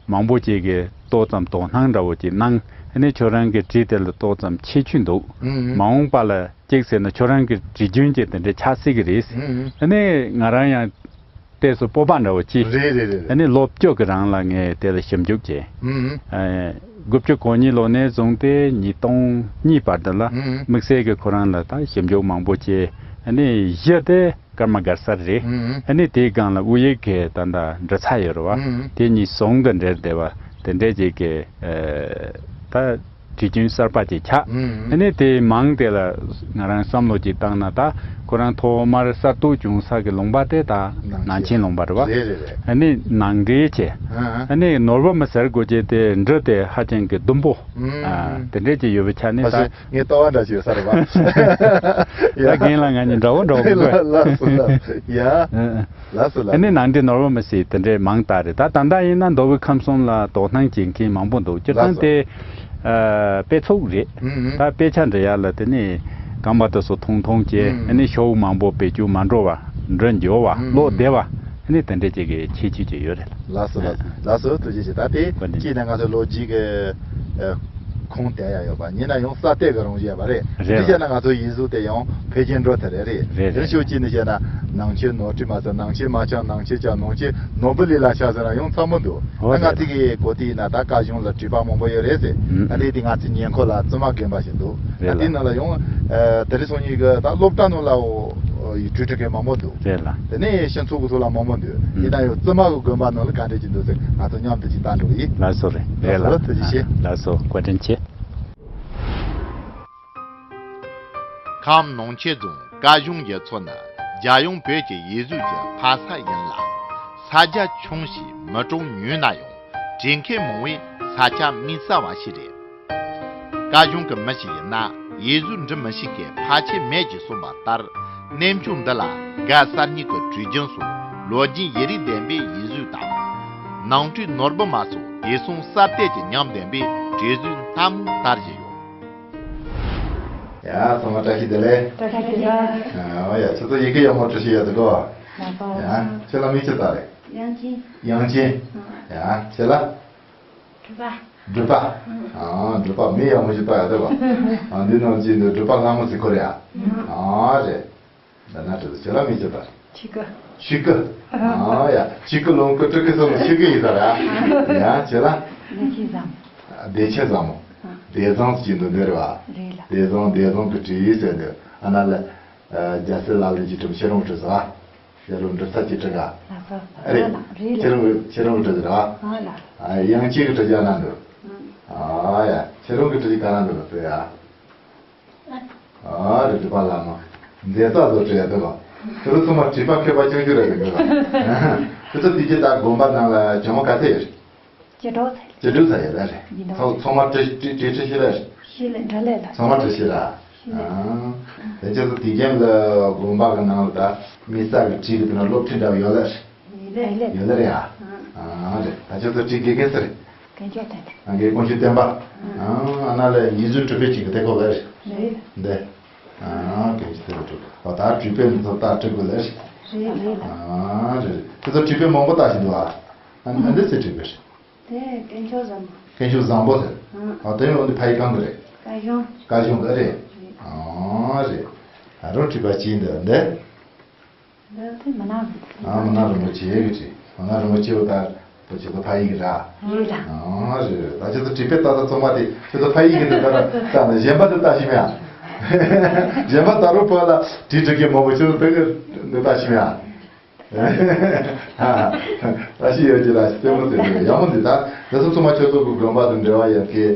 མང་པོ་ཅིག་གིས་ཏོག་ཙམ་དོ་སྣང་འདྲ་བོ་ཅིག་གནང་། ཨ་ནི་ཁྱོད་རང་གི་བྲིས་དེ་ལ་ཏོག་ཙམ་ཁྱད་ཆོས་འདུག་ཨུ་ཨུ། མ་འོངས་པ་ལ་གཅིག་ཟེར་ན་ཁྱོད་རང་གི་བྲིས་རྒྱུན་གྱི་དེ་འདྲའི་ཆགས་སྲིད་ཀྱི་རེད། ཨུ་ཨུ། ཨ་ནི་ང་རང་ཡང་ ལྟས་སུ་སྤོབས་པ་འདྲ་བོ་ཅིག་རེད་རེད་རེད། ཨ་ནི་ལོ་བཅུ་གི་རིང་ལ་ངས་དེ་ལ་ཞིབ་འཇུག་བྱས། ཨུམ། ཨ། དགུ་བཅུ་གོ་གཉིས་ལོ་ནས་བཟུང་སྟེ་ཉིས་སྟོང་གཉིས་བར་དུ་ལ་ཨུམ། དམིགས་བསལ་གྱི་ཁོ་རང་ལ་ད་ཞིབ་འཇུག་མང་པོ་བྱས། ཨ་ནི་བཞི་དེ་ཀརྨ་སྒར་གསར་རེད། ཨུམ། ཨ་ནི་དེའི་སྒང་ལ་དབུ་ཡིག་གི་ད་ལྟ་འབྲི་ཚར་ཡོད་རེད་བ། ཨུམ། དེ་གཉིས་ཟུང་གི་འབྲེལ་བསྡད་པ་དེ་འདྲས་ཅིག་གི་ཨ། ད། བྲིས་རྒྱུན་གསར་པ་ཅིག་ཆགས། ཨུམ། ཨ་ནི་དེའི་མིང་དེ་ལ་ང་རང་བསམ་བློ་ཅིག་བཏང་ན། ད་ཁོ་རང་ཐོག་མར་གསར་གཏོད་བྱུང་ས་གི་ལུང་པ་དེ་ད་ནང་ཆེན་ལུང་པ་རེད་བ། རེད་རེད་རེད། ཨ་ནི་ནང་འདྲེན་བྱས། ཨ་ཨ། ནི་ནོར་བུ་མི་ཟེར་དགོས་ཀྱི་དེ་འབྲུ་དེ་ཧ་ཅང་གི་ཟླུམ་པོ། ཨུམ། ཨ། དེ་འདྲས་ཅིག་ཡོད་པའི་ཆ་ནས། ད་ཕལ་ཆེར་ངའི་ལྟ་བ་འདྲ་ཞིག་ཡོད་ས་རེད་བ། ད་རྒན་ལགས་ང་གཉིས་འདྲ་བོ་འདྲ་བོ་མི་འདུག་ལགས་སོ་ལགས་སོ། ཡ། ཨ་ཨ། ལགས་སོ་ལགས། ཨ་ནི་ནང་འདྲེན་ནོར་བུ་མི་ཟེར་དེ་འདྲའི་མིང་བཏགས་རེད། ད་ད་ལྟ་ཡིན་ན་མདོ་དབུས་ཁམས་གསུམ་ལ་དོ་སྣང་བྱེད་མཁན་མང་པོ་འདུག་སྤྱིར་བཏང་དེ་ཨ་དཔེ་ཚོགས་རེད། ཨུམ་ཨུམ། ད་དཔེ་ཆ་འབྲི་ཡག་ལ་དེ་ནས་རྐང་པ་དེ་ཚོ་ཐུང་ཐུང་བྱས། ཨུམ། ཨ་ནི་ཤོག་བུ་མང་པོ་བེད་སྤྱོད་མ་འགྲོ་བ། འབྲུ་འགྱུར་བ། ཨུམ། ཀློག་བདེ་བ། ཨ་ནི་དེ་འདྲའི་ཅིག་གི་ཁྱད་ཆོས་ཅིག་ཡོད་རེད། ལགས་སོ་ལགས་སོ། ལགས་སོ། ཐུགས་རྗེ་ཆེ། ད་དེ་བཀའ་དྲིན། གཅིག་ན་ང་ཚོ་ལོ་རྒྱུས་ཀྱི་ཨ་ཁུངས་གཏད་ཡག་ཡོད་པ། གཉིས་ན་ཡང་ས་སྟེང་གི་རང་བཞིན་ཡོད་པ་རེད། རེད་ལ། དེ་བྱས་ན་ང་ཚོ་ཡིག་གཟུགས་དེ་ཡང་འཕེལ་རྒྱས་འགྲོ་ཐུབ་རེད། རེད་རེད། དེར་ཤོག་གཅིག་ནས་བཤད་ན་ནང་ཆོས་ནོར་བྲིས་མ་ཟེར། ནང་ཆོས་མ་ཆགས། ནང་ཆོས་ཆགས། ནང་ཆོས་ནོར་བུ་ལས་ལ་ཆགས་ཟེར་ན་ཡང་ཚང་མ་འདུག་ཨོ་ད་ང་རེད་ཚོ་རེད། གི་གོ་དེ་ཡིན་ན་ད་བཀའ་གཞུང་ལ་བྲིས་པ་མང་པོ་ཡོད་རེད་ཟེར། ཨུམ། ཨ་ནི་དེ་ང་ཚོའི་ཉེ་འཁོར་ལ་བཙུན་མ་རྒན་པ་ཞིག་འདུག་རེད་ད་ལ། དེའི་ནང་ལ་ཡང་ཨ་དེ་རིང་སང་ཉིན་གི་ད་སློབ་གྲྭ་ནང་ལ་འོ་ཡིག་འབྲུ་བྲི་མཁན་མང་པོ་འདུག་རེད་ལ། དེ་ནས་སྤྱི་ཚོགས་ཀྱི་ཐོག་ལ་མང་པོ་འདུག་ཨུམ། ཡིན་ན་ཡང་བཙུན་མ་གི་དགོན་པ་ནང་ལ་ག་འདྲས་ཅིག་འདུག་ཟེར་ང་ཚོ་མཉམ་དུ་ཅིག་ལྟ་འགྲོ་གི་ཡིན། ལགས་སོ་རེད། རེད་ལ། ལགས་སོ། ཐུགས་རྗེ་ཆེ། ལགས་སོ། བཀའ་དྲིན་ཆེ། ཁམས་ནང་ཆེན་རྫོང་བཀའ་གཞུང་ཡུལ་ཚོ་ནི་རྒྱལ་ཡོངས་བོད་ཀྱི་ཡིག་གཟུགས་ཀྱི་ཕ་ས་ཡིན་ལ། ས་རྒྱ་ཆུང་ཞིང་མི་གྲངས་ཉུང་ན་ཡང་བྲིས་མཁན་མང་བས་ས་ཆ་དམིགས་བསལ་བ་ཞིག་རེད། བཀའ་གཞུང་གི་མི་ཞིག་ཡིན་ན་ཡིག་གཟུགས་འབྲི་མི་ཤེས་མཁན་ཕལ་ཆེར་མེད་ཅེས་གསུངས་པ་ལྟར། གནས་མཆོག་འདི་ལ་སྒར་གསར་རྙིང་གི་བྲིས་རྒྱུན་སོགས་ལོ་རྒྱུས་ཡིག་རིགས་ལྡན་པའི་ཡིག་གཟུགས་དང་། ནང་བྲིས་ནོར་བུ་མ་སོགས་དེ་སོང་གསར་གཏོད་ཀྱི་ཉམས་ལྡན་པའི་བྲིས་གཟུགས་སྣ་མང་དར་བཞིན་ཡོད། ཡ། ཚང་མ་བཀྲ་ཤིས་བདེ་ལེགས། བཀྲ་ཤིས་བདེ་ལེགས། ཨ་ཡ། ཁྱོད་ཚོ་ཡི་གེ་ཡག་མོ་འབྲི་ཤེས་ཡོད་འདུག་གོ། ཡག་པོ། ཡ། ཁྱོད་ལ་མིང་ཅི་ལྟ་རེད། དབྱངས་ཅན། དབྱངས་ཅན། ཨ། ཡ། ཁྱོད་ལ། སྒྲུབ་པ། སྒྲུབ་པ། ཨ། སྒྲུབ་པ་མིང་ཡག་མོ་ཞིག་བཏགས་ཡོད་འདུག་གོ། ཨ། འདི་ནང་བཞིན་དུ་སྒྲུབ་པ་ལྷ་མོ་ཟེར་གོ་རེད་ཨ། ཨ་རེད། ད་ན་དྲི་ཟེར་ཁྱོད་ལ་མིང་ཅི་ལྟ། ཆོས་སྐུ། ཆོས་སྐུ། ཨ་ཡ། ཆོས་སྐུ་ལོངས་སྐུ་སྤྲུལ་སྐུ་གསུམ་ཆོས་སྐུ་ཡིན་ས་རེད་ཨ། ཡ། ཁྱོད་ལ། བདེ་ཆེན་བཟང་མོ། བདེ་ཆེན་བཟང་མོ། ཨ། བདེ་བཟང་ཟེར་གྱི་འདུག་འདི་རེད་བ། རེད་ལ། བདེ་བཟང་བདེ་བཟང་གི་བྲིས་ཟེར་འདུག་ཨ་ན་ལ། ཨ། རྒྱལ་སྲས་ལག་ལེན་གྱི་གྲུབ་ཁྱེད་རང་བྲིས་ཟེར་བ། ཁྱེད་རང་འབྲི་ས་ཀྱི་བྲིས་ག་ལགས་སོ། ཨ་རེད། ལགས་རེད་ལ། ཁྱེད་རང་ཁྱེད་རང་བྲིས་ཟེར་བ། ཨ་ལ། ཨ། དབྱངས་ཅན་གྱི་བྲིས་རྒྱ་ན་འདུག་ཨ་ཡ། ཁྱེད་རང་གི་བྲིས་ག་ན་འདུག་ཟེར་ཡ། ཨ་རེ། སྒྲུབ་པ་ལྷ་མོ། མཛད་བརྩེ་བཟོ་བྲིས་ཡ་འདུག་ག་ཁྱོད་ཚོ་ཚང་མ་བྲིས་པ་མཁས་པ་ཆུང་ཆུང་རེད་འདུག་ག་ཁྱོད་ཚོ་དེ་རྗེས་ད་དགོན་པ་ནང་ལ་གྱོང་མ་ག་ཚད་ཡོད། ཅི་འདྲ་ཚད། ཅི་འདྲ་ཚད་ཡོད་ལ་རེད། ཡིན་ནོ། ཚང་ཚང་མ་བྲིས་བྲིས་བྲིས་བྲིས་ཤེས་ལ་རེད། ཤེས་ལ་འདྲ་ལས་ལ། ཚང་མ་བྲིས་ཤེས་ལ། ཤེས་ལ། ཨ། དེ་ཁྱོད་ཚོ་དེ་རྗེས་ལ་དགོན་པ་གི་ནང་ལ་ད་དམིགས་བསལ་གྱི་བྲིས་གི་དེ་ན་སློབ་ཁྲིད་འདྲ་བ་ཡོད་ལ་རེད། ཡོད་ལ་རེད། ཡོད་ལ་རེད་ཨ། ཨ་རེད། ད་ཁྱོད་ཚོ་བྲིས་དགེ་རྒན་སུ་རེད། དཀོན་མཆོག་བསྟན་པ། ཨ། དཀོན་མཆོག་བསྟན་པ། ཨ། ཨ་ན་ལས་ཡིག་གཟུགས་འབྲུ་དཔེ་ཅིག་གི་དེ་ཁོ་ལ་རེད། རེད། འདི། ཨ། དཀོན་མཆོག་བསྟན་པ་འབྲུ། ཨོ་ད་འབྲུ་དཔེ་འདི་ཚོ་ད་འབྲི་དགོས་ལ་རེད། རེད་རེད་ལ། ཨ་རེད། ཁྱོད་ཚོ་འབྲུ་དཔེ་མང་པོ་བཏགས་ཤིག་འདུག་ཨ། ཨ་ཨ་འདི་ཚོ་འབྲུ་དཔེ་རེད། དེ་དཀོན་མཆོག་བཟང་པོ། དཀོན་མཆོག་བཟང་པོ་ཟེར། ཨ། ཨ་དེ་ཡང་འདི་ཕ་ཡི་གང་གི་རེད། བཀའ་གཞུང་། བཀའ་གཞུང་གི་རེད། རེད། ཨ་རེད། ཨ་རོ་འབྲུ་དཔེ་ཅིག་འདི་འདི། འདི་དེ་མི་ནག་ཨ། མི་ནག་རིན་པོ་ཆེ་གི་བྲིས། མི་ནག་རིན་པོ་ཆེ་བོ་ད་ཁྱོད་ཚོ་ཕ་ཡུལ་གི་ར། རེད་ལ། ཨ་རེད་རེད། ད་ཁྱོད་ཚོ་བྲིས་དཔེ་ལྟ་ས་ཚང་མ་དེ་ཁྱོད་ཚོ་ཕ་ཡུལ་གི་འདི་ལྟ་ལྟ་ན་གཞན་པ་འདི་ལྟ་ཤེས་མེད་ཨ། གཞན་པ་ད་རུང་བོད་ལ་བྲིས་འབྲི་མཁན་མང་པོ། ཁྱོད་ཚོ་བོད་གི་འདི་ལྟ་ཤེས་མེད་ཨ། ཨ། ད་ཤེས་ཡོད་ཀྱི་ལ་རྩེད་མོ་རྩེ་འདི་ཡག་མོ་འདི། ད་འདི་ཚོ་ཚང་མ་ཁྱོད་ཚོ་གི་དགོན་པ་དང་འབྲེལ་བ་ཡོད་མཁན།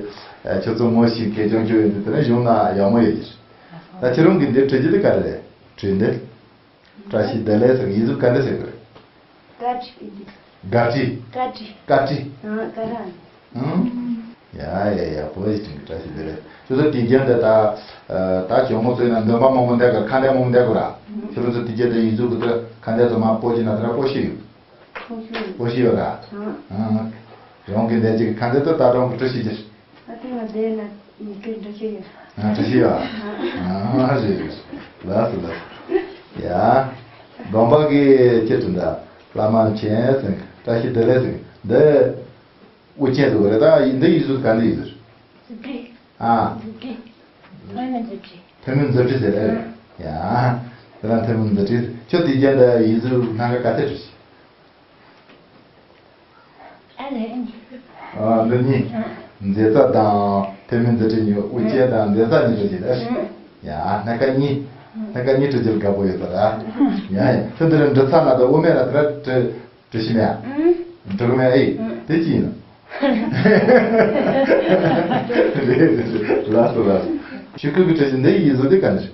ཁྱོད་ཚོ་མོ་ཤེས་མཁན་སྐྱོན་བརྗོད་ཡོད་འདི་དེ་ནས་གཞུང་ན་ཡག་མོ་ཡོད་ཀྱི། ད་ཁྱེད་རང་གི་འདི་བྲིས་རྒྱུ་དེ་ག་རེ་རེད། བྲིས་འདི། བཀྲ་ཤིས་བདེ་ལེགས་ཟེར་གི་ཡིག་གཟུགས་ག་འདྲ་ཟེར་གི་རེད། བཀྲ་ཤིས་བདེ་ལེགས། བཀྲ་ཤིས། བཀྲ་ཤིས། བཀྲ་ཤིས། ཨང་། བཀྲ་ར། ཨང་། ཡ་ཡ་ཡ། བོད་ཡིག་ཀྱི་བཀྲ་ཤིས་བདེ་ལེགས། ཁྱོད་ཚོ་དེ་རྒྱུན་དུ་ད་ད་གྱོང་མོ་བཙོས་ན་འདོན་པ་མང་པོ་འདེགས་དགོས། ཁ་འདོན་མང་པོ་འདེགས་དགོས་ར། ཁྱོད་ཚོ་དེ་རྒྱུན་དུ་ཡིག་གཟུགས་གི་ཁ་འདོན་ཚང་མ་སྤོ་གྱི་ན་དེ་ར་སྤོ་ཤེས་ཡོད། སྤོ་ཤེས་ཡོད་ར། ཨང་། རང་གི་འདས་ཀྱི་ཁ་འདོན་དུ་ད་རང་གི་བཀྲ་ཤིས་ཀྱི། ཨ་དེ་ང་བསྡད་ན་ཡི་གེ་འབྲི་ཤེས་ཡོད། ཨ། འབྲི་ཤེས་ཡོད། ཨ་རེད་རེད། ལགས་སོ་ལགས་སོ། ཡ། དགོན་པ་གི་ཁྱེད་ཚོ་འདྲ་བླ་མ་མཁྱེན་ཟེར། བཀྲ་ཤིས་བདེ་ལེགས་ཟེར། འདི་དབུ་ཅན་ཟེར་བ་རེད། ད་འདི་ཡིག་གཟུགས་ག་འདི་ཡིག་གཟུགས། མཛུབ་དྲིལ། ཨ། མཛུབ་དྲིལ། ཐོན་མི་མཛུབ་དྲིལ་ཟེར་རེད། ཡ། དེ་ལ་ཐོན་མི་མཛུབ་དྲིལ། ཁྱོད་དེ་རྒྱུན་དུ་ཡིག་གཟུགས་སྣ་ཁ་ག་ཚད་བྲིས། ཨ། འདི་གཉིས། མཛེས་རྩལ་དང་ཐོན་མིའི་མཛད་འཕྲིན་གཉིས། དབུ་ཅན་དང་མཛེས་རྩལ་གཉིས་སྤྲོད་ཀྱི་རེད། ཡ། སྣ་ཁ་གཉིས། སྣ་ཁ་གཉིས་སྤྲོད་རྒྱུར་དགའ་པོ་ཡོད་ས་རེད། ཡ་ཡ། ཁྱོད་འདི་རུ་འབྲི་ས་ན་ད་དབུ་མེད་ལ་དེ་འདྲ་འབྲི་འབྲི་ཤེས་མེད་ཨ། འབྲི་གི་མེད་ཨེ། དེ་ཅི་ཡིན་ནམ། རེད་རེད་རེད། ལགས་སོ་ལགས་སོ། ཆོས་སྐུ་གི་བཀྲ་ཤིས་འདི་ཡི་ཡིག་གཟུགས་དེ་ག་འདྲ་རེད།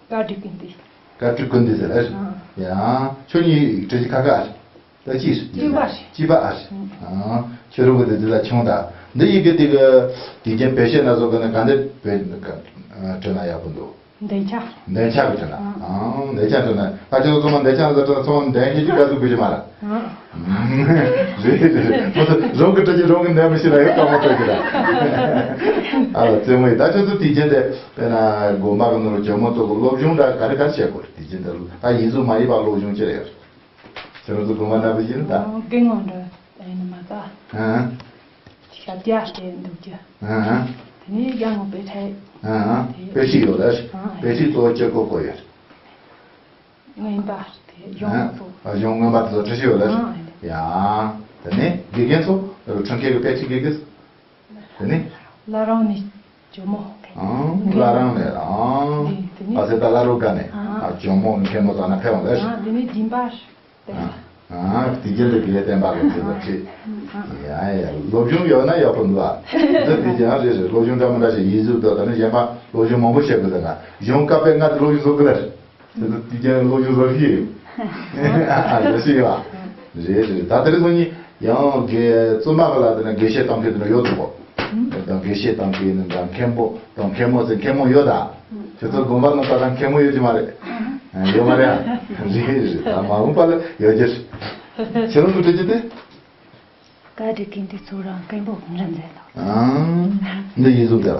བཀའ་དྲིན་ཀུན་འདུས། བཀའ་དྲིན་ཀུན་འདུས་ཟེར་ཨ། ཡང་ཁྱོད་གཉིས་བཀྲ་ཤིས་ཁ་ཁ་ཨ། ད་ཅི་ཟེར། གཅིག་པ་རེད། གཅིག་པ་ཨ། ཨ། ཁྱོད་རང་གི་དེ་དེ་ལ་ཆུང་ད། འདི་ཡི་གེ་དེ་གི་དེ་རྒྱན་བེད་སྤྱད་ན་བཟོ་གི་ན་ག་འདི་བེད་བྲིས་ན་ཡག་པོ་འདུག་འདོན་ཆ། འདོན་ཆ་གི་བྲིས་ན། ཨ། འདོན་ཆ་བྲིས་ན་ད་ཁྱོད་ཚོ་ཚང་མ་འདོན་ཆ་ན་ཟེར་ཚང་མ་འདོན་ཤེས་ཀྱི་དཀའ་ཚུགས་དགོས་ཀྱི་མ་རེད། རེད་རེད་རེད། ཁོ་ཚོ་རང་གི་བྲིས་ཀྱི་རང་གི་འདོན་མི་ཤེས་ན་ཡང་དཀའ་མོ་སྤྲོད་ཀྱི་རེད། ཨ་ལ་རྩེད་མོ་ཡིན། ད་ཁྱོད་ཚོ་དེ་རྒྱན་དེ་དཔེར་ན་དགོན་པ་གི་ནང་ལ་ཇོ་མོ་ཚོ་གི་སློབ་སྦྱོང་འདྲ་ག་རེ་ག་རེ་བྱེད་དགོས་རེད། དེ་རྒྱན་དེ་ལ་ད་ཡིག་གཟུགས་མ་ཡིན་པ་སློབ་སྦྱོང་ཅི་རེད། ཁྱེད་རང་ཚོ་དགོན་པ་ནང་དུ་ཡིན་ད། ཨོ། སྐུ་ངོ་འདྲ་ཡིན་ནི་མ་ད། ཨ། ཞབས་རྒྱ་སྟེ་འདུག་རྒྱུ། ཨ། དེ་ནས་རྒྱ་ངོ་དཔེ་ཁྲིད། ཨ། དེ་དཔེ་ཁྲིད་ཡོད་ལ། ཨ། དཔེ་ཁྲིད་གཙོ་བོ་ཅི་གོ་གོ་ཡོད། ངན་པ་དེ་གཞུང་ཨ། ཚོ། ཨ། གཞུང་ངན་པ་དེ་ཚོ་ཁྲིད་ཡོད་ལ། ཨ། ཡ། དེ་ནས་དགེ་རྒན་ཚོ་ཁྲིད་མཁན་གྱི་དཔེ་ཁྲིད་དགེ་རྒན་ཚོ། དེ་ནས། བླ་རུང་ནས་ཇོ་མོ། ཨང་། བླ་རུང་ནས་ཨང་། དེ་ནས། ཨ་ཟེར་ད་བླ་རུང་ག་ནས། ཨ། ཨ། ཇོ་མོ་མཁན་མོ་ཚང་ན་ཕེབས་འོང་ལེ། ཨ། དེ་ནས་སྦྱིན་པ། ཨ། ཨ། དེ་རྒྱུན་དུ་དགེ་ལྡན་པ་གི་ཚོད་ལ་ཁྲིད། ཨ། ཡ་ཡ། སློབ་སྦྱོང་ཡོད་ན་ཡག་པོ་འདུག་ཨ། འདི་དེ་རྒྱུན་རེད་རེད། སློབ་སྦྱོང་འདྲ་མི་འདྲ་ཞིག་ཡིག་གཟུགས་དང་དེ་ནས་གཞན་པ་སློབ་སྦྱོང་མང་པོ་བྱེད་དགོས་ཟེར་ན་གཞུང་བཀའ་པོད་ལྔ་དེ་སློབ་སྦྱོང་བཟོ་དགོས་ལེ། དེ་ཚོ་དེ་རྒྱུན་སློབ་སྦྱོང་བཟོ་ཤེས་ཡོད། ཨ། བཟོ་ཤེས་ཡོད་ཨ། རེད་རེད། ད་དེ་རིང་སང་ཉིན། ཡང་དགེ་བཙུན་མ་གི་ལ་དེ་ན་དགེ་བཤེས་གཏོང་མཁན་དེ་ན་ཡོད་འདུག་གོ། ཨུམ། དང་དགེ་བཤེས་གཏོང་མཁན་ནི་འདྲ། མཁན་པོ་དང་མཁན་མོ་ཟེར་མཁན་མོ་ཡོད་ད། ཨུམ། ཁྱོད་ཚོ་དགོན་པ་ནང་ད་དང་མཁན་མོ་ཡོད་ཀྱི་མ་རེད། ཨ། ཡོད་མ་རེད་ཨ། རེད་རེད། ད་མ་འོངས་པ་ལ་ཡོད་རྒྱུ་རེད། ཁྱེད་རང་གི་འདྲི་རྒྱུ་དེ། བཀའ་དྲིན་ཀུན་འདུས་ཚོགས་རིང་མཁན་པོ་འགྲན་མཛད་ལགས། ཨང་། འདི་ཡིག་གཟུགས་དེ།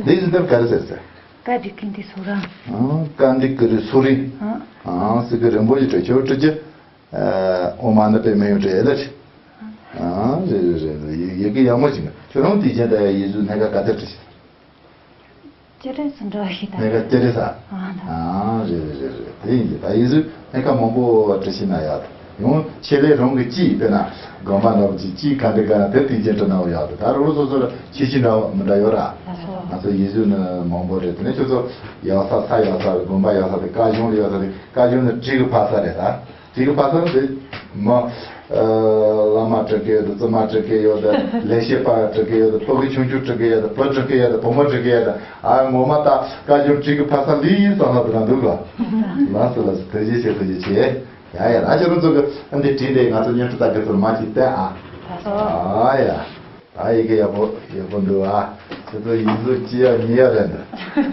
འདི་ཡིག་གཟུགས་དེ་ག་རེ་ཟེར་ཟེར། བཀའ་དྲིན་ཀུན་འདུས་ཚོགས་རིང་། ཨང་། བཀའ་དྲིན་ཀུན་འདུས་ཚོགས་རིང་། ཨང་། ཨང་། ཟེར་གི་རིང་པོ་ཞིག་བྲིས། ཁྱོད་འདྲི་རྒྱུ། ཨ། འོ་མ་ནི་དཔེ་མི་ཡོང་དྲི་ལ། ཨ། རེད་རེད་རེད། ཡི་གེ་ཡག་མོ་ཞིག་ཁྱོད་རང་དེ་བྱས་ད་ཡིག་གཟུགས་སྣ་ཁ་ག་ཚོད་བྲིས། སྤྱི་དོན་སུ་འགྲོ་ཞིག་ད། སྣ་ཁ་སྤྱི་དོན་ས། ཨ། ཨ། རེད་རེད་རེད་རེད། དེ་ཡིན་གྱི་ད་ཡིག་གཟུགས་སྣ་ཁ་མང་པོ་བྲིས་ཤེས་ན་ཡག་ཡོང་། ཆེད་ལས་རང་གི་ཅི་དཔེར་ན་དགོན་པ་ནང་གི་ཅི་ག་འདི་ག་དེ་དེ་བྱས་བྲིས་ན་ཡག་འདུག་ད་རུ་རུ་སོ་སོ་ལ་ཆེ་ཆེ་འདྲ་མི་འདྲ་ཡོད་ར། ལགས་སོ། ང་ཚོ་ཡིག་གཟུགས་ནི་མང་པོ་རེད། དེ་ནས་ཁྱོད་ཚོ་ཡག་ས་ས་ཡག་ས་རེད། དགོན་པ་ཡག་ས་རེད། བཀའ་གཞུང་ཡག་ས་རེད། བཀའ་གཞུང་ནི་བྲིས་གི་ཕར་ས་རེད་ད། དེ་གི་བར་ན་དེ་མ། ཨ། བླ་མ་འབྲི་མཁན་ཡོད་དེ། བཙུན་མ་འབྲི་མཁན་ཡོད་དེ། ལས་བྱེད་པ་འབྲི་མཁན་ཡོད་དེ། ཕྲུ་གུ་ཆུང་ཆུང་འབྲི་མཁན་ཡོད་དེ། བུ་འབྲི་མཁན་ཡོད་དེ། བུ་མོ་འབྲི་མཁན་ཡོད་དེ། ཨ། ངོ་མ་ད་བཀའ་འགྱུར་བྲིས་གི་ཕ་ས་ལི་ཡིན་བསམ་ལ་དེ་ན་འདུག་ལ། ལགས་སོ་ལགས་སོ། ཐུགས་རྗེ་ཆེ། ཐུགས་རྗེ་ཆེ། ཡ་ཡ། ད་ཁྱེད་རང་ཚོ་གི་ཨ་འདི་བྲིས་ཏེ་ང་ཚོ་བརྙན་འཕྲིན་ལྟ་མཁན་ཚོར་མ་ཅིག་བསྟན་ཨ། ལགས་སོ། ཨ་ཡ། ད་ཡི་གེ་ཡག་པོ་ཡག་པོ་འདུག་ཨ། ཁྱེད་ཚོ་ཡིག་གཟུགས་ཅི་ཡག་ཉེས་ཡག་རེད་འདུག་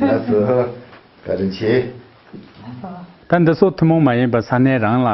ལགས་སོ། བཀའ་དྲིན་ཆེ། ད་འདི་ཚོ་ཐུན་མོང་མ་ཡིན་པ་ས་གནས་རང་ལ་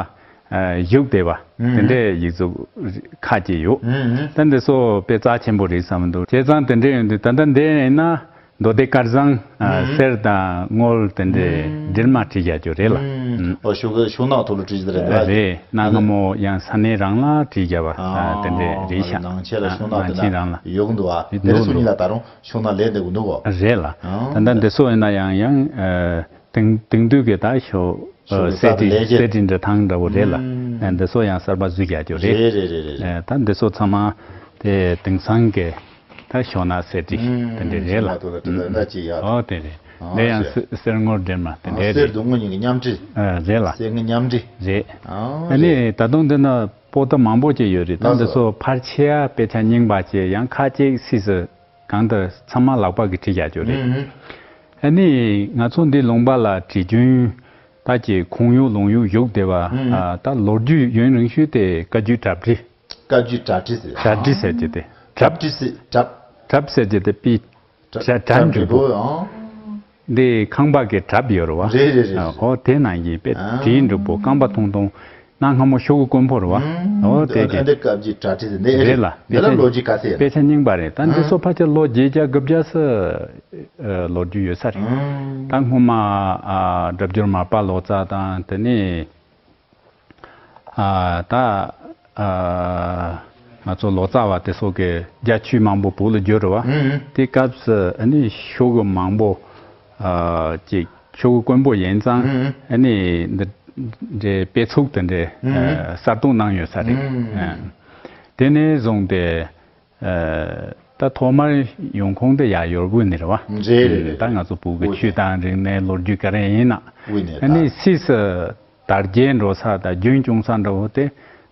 བཞུགས་བསྡད་པ། ཨུ། དེ་འདྲའི་ཡིག་གཟུགས་ཁག་ཅིག་ཡོད། ཨུ། ཨུ། ད་འདི་ཚོ་དཔེ་རྩ་ཆེན་པོ་རེད་བསམ་འདུག་བྱས་ཙང་དེ་འདྲ་ཡིན་དུས་ད་ལྟ་འདི་ཡིན་ན་མདོ་སྡེ་དཀར་ཟངས། ཨུ། གསེར་དང་དངུལ་དེ་འདྲའི། ཨུ། འདྲེས་མ་བྲིས་བཞག་རྒྱུ་རེད་ལ། ཨུ། ཨུ། ཨོ། ཤོག་གུ་ཤོག་ནག་ཐོག་ལ་བྲིས་བཞག་རེད་ད། རེད། གནའ་སྔ་མོ་ཡང་ས་གནས་རང་ལ་བྲིས་བཞག་པ། ཨ། དེ་འདྲའི་རེད་ཤག་ནང་ཆེན་ལ་ཤོག་ནག་དེ་ནང་ཆེན་རང་ལ་ཡོད་གི་འདུག་བ། དེ་འདྲ་ཚོ་གཉིས་ལ་ད་རུང་ཤོག་ནག་ལས་འདེབས་གི་འདུག་གོ། རེད་ལ། ཨང་། ད་ལྟ་འདི་ཚོ་ཡིན་ན་ཡང་ཡང་། ཨ། དེང་དེང་དུས་ཀྱི་ད་ཤོ། ཨ། ཤོ་གསེར་ཁྲི་ལས་བྱེད། གསེར་ཁྲི་འདྲ་ཐང་འདྲ་བོ་རེད་ལ། ཨུམ། ཨ། འདི་ཚོ་ཡང་གསར་པ་བཟོས་རྒྱག་རྒྱུ་རེད། རེད་རེད་རེད་རེད། ཨ། ད་འདི་ཚོ་ཚང་མ་དེ་དེང་སང་གི་ད་ཤོ་ནག་གསེར་ཁྲི། ཨུམ། དེ་འདྲ་རེད་ལ། ཤོ་ནག་ཐོག་ལ་དེ་འདྲ་ཅིག་ཡོད། ཨོ། དེ་རེད། ཨང་། དེ་ཡང་ལགས་སོ། གསེར་དངུལ་འདྲེས་མ་དེ་འདྲ་རེད། གསེར་དང་དངུལ་གཉིས་ཀྱི་མཉམ་འབྲེལ། ཨ། རེད་ལ། གསེར་དངུལ་མཉམ་འབྲེལ། རེད། ཨང་། ཨ་ནི་རེད། ད་དུང་འདི་ན་པོ་ཏི་མང་པོ་ཅིག་ཡོད་རེད། ད་ལགས་འདི་སོ། ཚོ་ཕལ་ཆེ་བ་དཔེ་ཆ་རྙིང་པ་ཅིག་ཡང་ཁ་ཅིག་སིས་སུ། གང་ལྟར་ཚང་མ་ལག་པ་གིས་བྲིས་བཞག་རྒྱུ་རེད། ཨུ། ཨུ། ཨ་ནི་ང་ཚོ་འདི་ལུང་པ་ལ་བྲིས་རྒྱུན་ད་ཀྱི་ཁུངས་ཡོད་ལུང་ཡོད་བཞུགས་བསྡད་པ། ཨུ། ཨུ། ཨ། ད་ལོ་རྒྱུས་ཡུན་རིང་ཤོས་དེ་བཀའ་བརྒྱུད་གྲྭ་བགྲེས། བཀའ་བརྒྱུད་གྲྭ་བགྲེས་ཟེར། གྲྭ་བགྲེས་ཟེར་གྱི་དེ། གྲྭ། གྲྭ་བགྲེས་ཟེར། གྲྭ། གྲྭ་ཟེར་གྱི་དེ་པི། གྲྭ། གྲྭ་འབྲུག་པོ། ཨང་། འདི་ཁང་པ་གི་གྲབས་ཡོད་རེད་བ། རེད་རེད་རེད། ཨ། ཨོ། དེ་ནང་གི་དཔེ། ཨ། བྲིས་འདུག་པོ། རྐང་པ་ཐུང་ཐུང་། གནའ་སྔ་མོ་ཤོག་གུ་དཀོན་པོ་རེད་བ། ཨུམ། ཨོ། དེ་ཨ་གི། འདི་བཀའ་བརྒྱུད་གྲྭ་བགྲེས་ཟེར་འདི་རེད་ལ། འདི་ལ་ལོ་རྒྱུས་ག་ཚད་ཡོད། དཔེ་ཆ་རྙིང་པ་རེད། ད་འདི། ཨ། ཚོ་ཕལ་ཆེར་ལོ་བརྒྱད་བརྒྱ་དགུ་བརྒྱ་ཙམ་ལོ་རྒྱུས་ཡོད་ས་རེད། ཨུམ། ད་སྔོན་མ། ཨ། སྒྲུབ་སྦྱོར་མར་པ་ལོ་ཙཱ་དང་དེ་ནས། ཨ། ད། ཨ། ང་ཚོ་ལོ་ཙཱ་བ་དེ་ཚོ་གི་རྒྱ་ཆོས་མང་པོ་བོད་ལ་བསྒྱུར་རེད་བ། ཨུ། དེ་སྐབས་སུ་ཨ་ནི་ཤོག་གུ་མང་པོ། ཨ། ཅིག་ཤོག་གུ་དཀོན་པོ་ཡིན་ཙང་། ཨུ། ཨ་ནི་འདི་འདྲའི་དཔེ་ཚུགས་དེ་འདྲའི། ཨུ། ཨ། གསར་གཏོད་གནང་ཡོད་ས་རེད། ཨུ། ཨ། དེ་ནས་བཟུང་སྟེ། ཨ་ད་ཐོག་མར་ཡོང་ཁུངས་དེ་ཡར་ཡོལ་བོད་ནས་རེད་བ། རེད་རེད་རེད། ད་ང་ཚོ་བོད་ཀྱི་ཆོས་དང་རིག་གནས་ལོ་རྒྱུས་ག་རེ་ཡིན་ན། དབུས་ནས་ཨ་ནི་ད་སིས་སུ་དར་རྒྱས་འགྲོ་ས་དང་རྒྱུན་སྐྱོང་ས་འདྲ་བོ་དེ་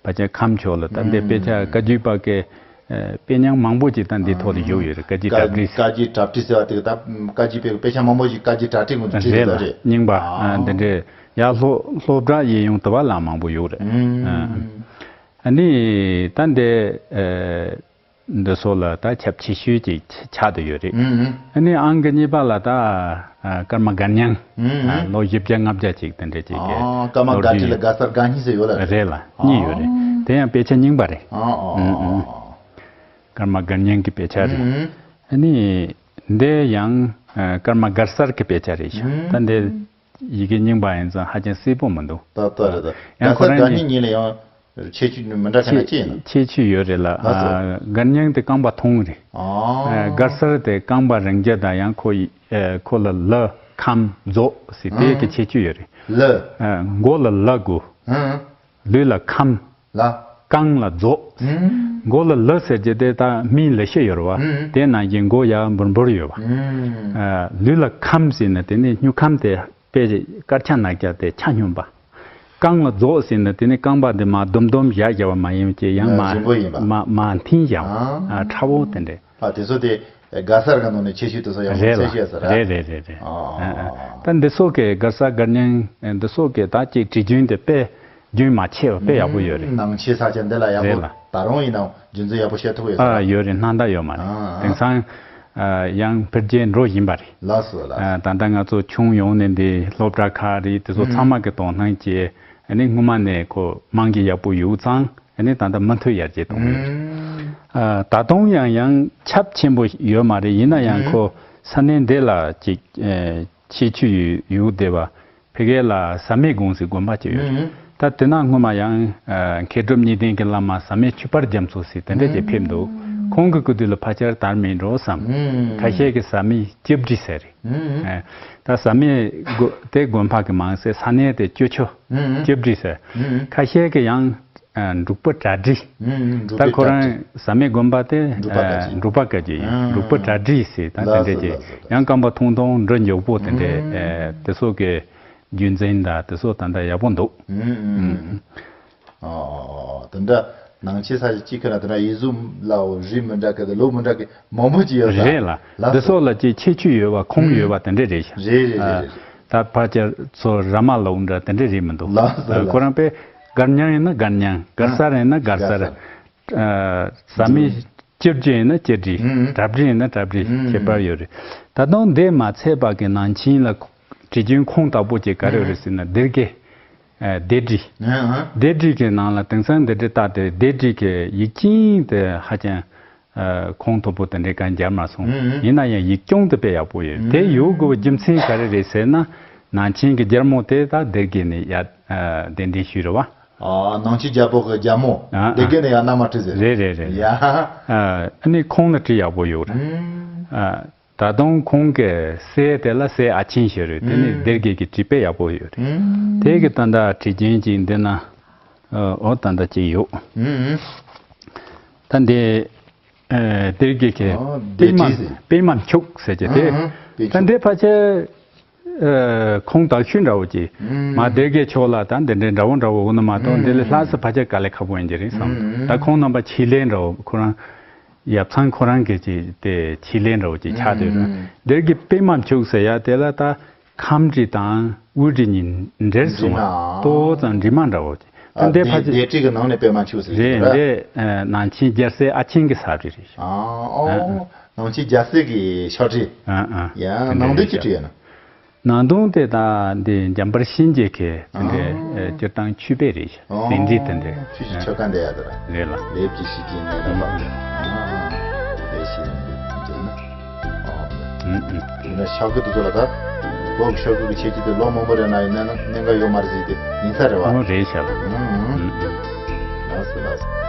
ཕལ་ཆེར་ཁམས་ཕྱོགས་ལ། ད་འདི་དཔེ་ཆ་བཀའ་བརྒྱུད་པ་གི་ཨ་དཔེ་རྙིང་མང་པོ་ཅིག་ད་འདི་ཐོག་ལ་བཞུགས་ཡོད་རེད། བཀའ་བརྒྱུད་གྲ་སྒྲིག་བཀའ་བརྒྱུད་གྲ་སྒྲིག་ཟེར་བ་དེ་ད་བཀའ་བརྒྱུད་པའི་དཔེ་ཆ་མང་པོ་ཞིག་བཀའ་བརྒྱུད་གྲ་སྒྲིག་ངོས་ནས་བྲིས་རེད་ཡོད་ལ་རེད། རྙིང་པ་ཨ་འདི་འདྲས་ཡར་སློབ་སློབ་གྲྭ་ཡིན་ཡོང་དུ་བ་ལ་མང་པོ་ཡོད་རེད། ཨ་ནི་ད་འདི་ཨ་འདི་སོགས་ལ་ད་ཁྱབ་ཆེ་ཤོས་ཅིག་ཆགས་བསྡད་ཡོད་རེད། ཨ་ནི་ཨང་ཀི་གཉིས་པ་ལ་ད་ཨ་ཀརྨ་སྒར་རྙིང་། ཨ་ལོ་བཞི་བརྒྱ་ལྔ་བརྒྱ་ཅིག་དེ་འདྲས་ཅིག་གི་ཨ་ཀརྨ་ལོ་སྒར་རྒྱུས་ཁྲི་ལ་ཡོད། སྒར་སར་སྒར་རྙིང་ཟེར་ཡོད་ལ་རེད། རེད་ལ་གཉིས་ཡོད་རེད། དེ་ཡང་དཔེ་ཆ་རྙིང་པ་རེད། ཨ་ཨ་ཨ་ཨ་ཀརྨ་སྒར་རྙིང་གི་དཔེ་ཆ་རེད། ཨ་ནི་འདི་ཡང་ཨ་ཀརྨ་སྒར་གསར་གྱི་དཔེ་ཆ་རེད་ཤག་ད་འདི་ཡི་གེ་རྙིང་པ་ཡིན་ཙང་ཧ་ཅང་གསལ་པོ་མི་འདུག་ད་ལྟ་རེད་ད། ཡང་ཁོ་རང་གཉིས་གཉིས་ལ་ཡང་ཁྱད་ཆོས་མི་འདྲ་ཁ་ན་ཅི་ཡིན་ན། ཁྱད་ཆོས་ཡོད་རེད་ལ། ལགས་སོ། ཨ་སྒར་རྙིང་དེ་རྐང་པ་ཐུང་རེད། ཨ་ཨ་སྒར་གསར་དེ་རྐང་པ་རིང་རྒྱུ་དང་ཡང་ཁོ་ཡི་ཨ་ཁོ་ལ་ལ་ཁམས་རྫོགས་ཟེར་དེ་གི་ཨ་ཁྱད་ཆོས་ཡོད་རེད། ལ། ཨ་མགོ་ལ་ལ་དགོས། ཨ་ལུས་ལ་ཁམས། ལ། རྐང་ལ་རྫོགས། ཨུམ། མགོ་ལ་ལ་ཟེར་རྒྱུ་དེ་ད་མིའི་ལི་ཤི་ཡོད་རེད་བ། ཨུམ། དེ་ནང་བཞིན་མགོ་ཡར་འབུར་འབུར་ཡོད་བ། ཨུམ། ཨ་ལུས་ལ་ཁམས་ཟེར་ན་དེ་ནི་སྨྱུག་ཁམས་དེ་དཔེ་དཀར་ཆ་ནག་ཆ་དེ་ཆ་སྙོམས་པ། རྐང་ལ་རྫོགས་ཟེར་ན་དེ་ནི་རྐང་པ་དེ་མར་ལྡོམ་ལྡོམ་བཞག་བཞག་པ་མ་ཡིན་གྱི་ཡང་མ་རིང་པོ་ཡིན་པ། མ་མ་མཐིང་བཞག་པ། ཨ། ཨ་ཁྲ་བོ་དེ་འདྲས། ཨ་དེ་ཚོ་དེ་སྒར་གསར་གི་ནང་ནས་ཁྱད་ཆོས་དེ་ཚོ་ཡང་རེད་ལ། གསལ་བཤད་ཟེར་ར། རེད་རེད་རེད་རེད། ཨ་ཨ་ཨ། ད་འདི་སོགས་ཀྱི་སྒར་གསར་སྒར་རྙིང་འདི་སོགས་ཀྱི་ད་ཅིག་བྲིས་རྒྱུན་དེ་དཔེ་རྒྱུན་མ་ཆད་པ་དཔེ་ཡག་པོ་ཡོད་རེད། ནང་ཆེན་ས་ཆ་འདི་ལ་ཡག་པོ། རེད་ལ། ད་རུང་ཡིན་ནའང་རྒྱུན་འཛིན་ཡག་པོ་བྱེད་ཐུབ་ཡོད་ས། ཨ་ཡོད་རེད། སྣང་དག་ཡོད་མ་རེད། ཨ་ཨ། དེང་སང་ཨ་ཡང་འཕེལ་རྒྱས་འགྲོ་བཞིན་པ་རེད། ལགས་སོ་ལགས་སོ། ཨ་ད་ལྟ་ང་ཚོ་ཆུང་ཡོང་ནས་འདི་སློབ་གྲྭ་ཁག་རེད། དེ་ཚོ་ཚང་མ་གི་དོ་སྣང་བྱས། ཨ་ནི་སྔོན་མ་ནས་ཁོ་རྨང་གཞི་ཡག་པོ་ཡོད་ཙང་། ཨ་ནི་ད་ལྟ་མུ་མཐུད་ཡར་རྒྱས་གཏོང་གི་ཡོད། ཨུམ། ཨ་ད་དུང་ཡང་ཡང་ཁྱབ་ཆེན་པོ་ཡོད་མ་རེད། ཡིན་ན་ཡང་ཨུམ་ཁོ་ས་གནས་འདི་ལ་ཅིག་ཨེ་ཁྱད་ཆོས་ཡོད་ཡོད་བསྡད་པ། ཕ་གི་ལ་ཟབ་མོའི་དགོན་ཟེར་དགོན་པ་ཅིག་ཡོད་རེད། ཨུམ། ད་དེ་ན་སྔོན་མ་ཡང་ཨ་མཁས་གྲུབ་གཉིས་ལྡན་གྱི་བླ་མ་ཟབ་མོའི་ཆོས་དཔལ་རྒྱ་མཚོ་ཟེར་དེ་འདྲ་ཅིག་ཕེབས་འདུག་ཁོང་གི་སྐུ་དུས་ལ་ཕལ་ཆེར་དར་མེད་འགྲོ་བསམ། ཨུམ། ཁ་ཤས་ཀྱིས་ཟབ་མོའི་སྤྱི་སྒྲིག་ཟེར་རེད། ཨུམ། ཨ་ད་ཟབ་མོའི་དགོན་དེ་དགོན་པ་གི་མང་སེ་ས་གནས་དེ་སྤྱི་ཆོས་ཨུམ་ཨུམ་སྤྱི་སྒྲིག་ཟེར། ཨུམ་ཨུམ། ཁ་ཤས་ཀྱིས་ཡང་ཨ་འབྲུག་པ་གྲ་སྒྲིག་ཨུམ་ཨུམ། འབྲུག་ད་པའི་ཁོ་གྲ་རང་སྒྲིག་ཟབ་མོའི་དགོན་པ་དེ་འབྲུག་པ་བཀའ་བརྒྱུད། ཨ་འབྲུག་པ་བཀའ་བརྒྱུད་ཡིན། ཨུམ་འབྲུག་པ་གྲ་སྒྲིག་ཟེར་ད་དེ་ལགས་འདྲས་སོ་ཀྱི་ལགས་སོ་ལགས་སོ། ཡང་རྐང་པ་ཐུང་ཐུང་འབྲུ་མགྱོགས་པོ་དེ་འདྲས། ཨུམ་ཨ་དེ་སོགས་ཀྱི་རྒྱུན་འཛིན་དང་དེ་སོགས་ད་ལྟ་ཡག་པོ་འདུག་ཨུམ་ཨུམ། ཨུམ། ཨོ། དེ་འདྲ་ནང་ཆེན་ས་ཆ་གཅིག་གི་ནང་དེ་འདྲ་ཡིག་གཟུགས་ལའོ་རིགས་མི་འདྲ་གི་དང་ལོ་མི་འདྲ་གི་མང་པོ་ཅིག་ཡོད་ས་རེད་ལ། ལགས་འདི་སོ། སོགས་ལ་ཅིག་ཁྱད་ཆོས་ཡོད་པ་ཁུངས་ཡོད་པ་དེ་འདྲ་རེད་ཤག་རེད་རེད་རེད་རེད། ད་ཕལ་ཆེར་ཚོ་ར་མ་ལོག་འདྲ་དེ་འདྲ་རེད་མི་འདུག་ལགས་སོ་ལགས། ཁོ་རང་དཔེ་སྒར་རྙིང་ཡིན་ན་སྒར་རྙིང་། སྒར་གསར་ཡིན་ན་སྒར་གསར། སྒར་གསར། ཨ་ཟབ་མོའི་སྤྱི་སྒྲིག་ཡིན་ན་སྤྱི་སྒྲིག་ཨུམ། གྲ་སྒྲིག་ཡིན་ན་གྲ་སྒྲིག་ཨུམ། ཁྱད་པར་ཡོད་རེད། ད་དུང་འདི་མ་ཚད་པ་གི་ནང་ཆེན་ལ་བྲིས་རྒྱུན་ཁུངས་དག་པོ་ཅིག་ག་རེ་ཡོད་རེད་ཟེར་ན་སྡེ་དགེ། ཨ་སྡེ་སྒྲིག་ཨ་ཨ། སྡེ་སྒྲིག་གི་ནང་ལ་དེང་སང་འདི་འདྲ་བཏགས་ཏེ་སྡེ་སྒྲིག་གི་ཡིག་རྐྱང་དེ་ཧ་ཅང་ཨ་ཁུངས་དག་པོ་དེ་འདྲའི་གང་མཇལ་མ་སོང་། ཨུམ་ཨུམ། ཡིན་ན་ཡང་ཡིག་རྐྱང་དེ་དཔེ་ཡག་པོ་ཡོད། དེ་ཡོད་དགོས་པའི་རྒྱུ་མཚན་ག་རེ་རེད་ཟེར་ན། ནང་ཆེན་གྱི་རྒྱལ་མོ་དེ་ད་སྡེ་དགེ་ནས་ཡར་ཨ་གདན་འདྲེན་ཞུས་རེད་བ། ཨ་ནང་ཆེན་རྒྱལ་པོ་གི་རྒྱལ་མོ་ཨ་སྡེ་དགེ་ནས་ཡར་མནའ་མ་ཁྲིད་ཟེར། རེད་རེད་རེད། ཡ། ཨ་ནི་ཁུངས་ལ་བྲིས་ཡག་པོ་ཡོད་རེད། ཨུམ། ཨ་ད་དུང་ཁོང་གི་སྲས་དེ་ལ་སྲས་ཨ་ཆེན་ཞིག་རེད། དེ་ནི་ཨུམ། སྡེ་དགེ་གི་བྲིས་དཔེ་ཡག་པོ་ཡོད་རེད། ཨུམ། དེ་གི་ད་ལྟ་བྲིས་རྒྱུན་ཅིག་འདི་ན་ཨོ་ད་ལྟ་ཅིག་ཡོད། ཨུམ། ད་འདི་ཨ་སྡེ་དགེ་གི་ཨོ་པད་མ་སྡེ་དྲིས་ཟེར། པད་མ་འཁྱུག་ཟེར་གྱི་དེ། ཨུམ་ཨུམ། པད་ད་འདི་ཕལ་ཆེར་ཨ་ཁུངས་དག་ཤོས་འདྲ་བོ་ཅིག་ཨུམ། མ་སྡེ་དགེ་ཕྱོགས་ལ་ད་འདི་འདྲའི་འདྲ་བོ་འདྲ་བོ་འོ་ན་མ་གཏོགས། ཨུམ། འདི་ལས་ལྷག་ས་ཕལ་ཆེར་དཀའ་ལས་ཁག་པོ་ཡིན་གྱི་རེད་བསམ། ཨུམ། ད་ཁོང་རྣམ་པ་ཆེད་ལས་འདྲ་བོ་ཁོ་རང་ཡབ་ཚང་ཁོ་རང་གི་ཅིག་དེ་ཆེད་ལས་འདྲ་བོ་ཅིག་ཆགས་སྡོད་རེད། ཨུམ། སྡེ་དགེ་པད་མ་འཁྱུག་ཟེར་ཡ་དེ་ལ་ད་ཁམས་འབྲི་དང་དབུས་འབྲི་གཉིས་འདྲེས་སོང་བ། འབྲི་མ། ཏོག་ཙམ་འབྲི་མ་འདྲ་བོ་ཅིག་ད་ཨ་འདི་ཕལ་ཆེར་སྡེ་སྒྲིག་གི་ནང་ནས་པད་མ་འཁྱུག་ཟེར་རེད་གྱི་རེད། འདི་ཨ་ནང་ཆེན་རྒྱལ་སྲས་ཨ་ཆེན་གྱི་ས་བྲིས་རེད། ཨ་ཨོ། ཨ་ཨ། ནང་ཆེན་རྒྱལ་སྲས་ཀྱི་ཕྱག་བྲིས། ཨ་ཨ། ཡ་དེ་ནང་འདྲ་དོན་ཅི་ཞིག་བྲིས་ཡོད་ན། ནང་དོན་དེ་དག་འདི་འཇམ་དཔལ་གཤིན་རྗེ་གི་དེ་འདྲའི་ཨ་ཨ་སྤྱིར་བཏང་ཆོས་དཔེ་རེད་ཤག་ཨ་ཟིན་བྲིས་དེ་འདྲའི། ཆོས་ཀྱི་ཨ་ཆོ་ག་འདི་ཡ་དེ་ར། རེད་ལ། ལེབ་ཀྱི་ཤི་ཀྱི་ནི་ར་པ། ཨ་ཨ། ལེ་ཤི་ནི་འདི་ན། ཨ་ཨ། ཡིན་ན་ཤ་ཁུ་དེ་ཚོ་ལ་ད། བོག་ཤ་ཁུ་གི་ཆེད་ཀྱི་དེ་ལོ་མང་པོ་རེ་ན་ཡིན་ན་ན་གནད་འགག་ཡོད་མ་རེད་ཟེར་དེ་ཡིན་ས་རེད་བ། ཨོ་རེད་ཤག་ལ། ཨ་ཨ། ལགས་སོ་ལགས་སོ།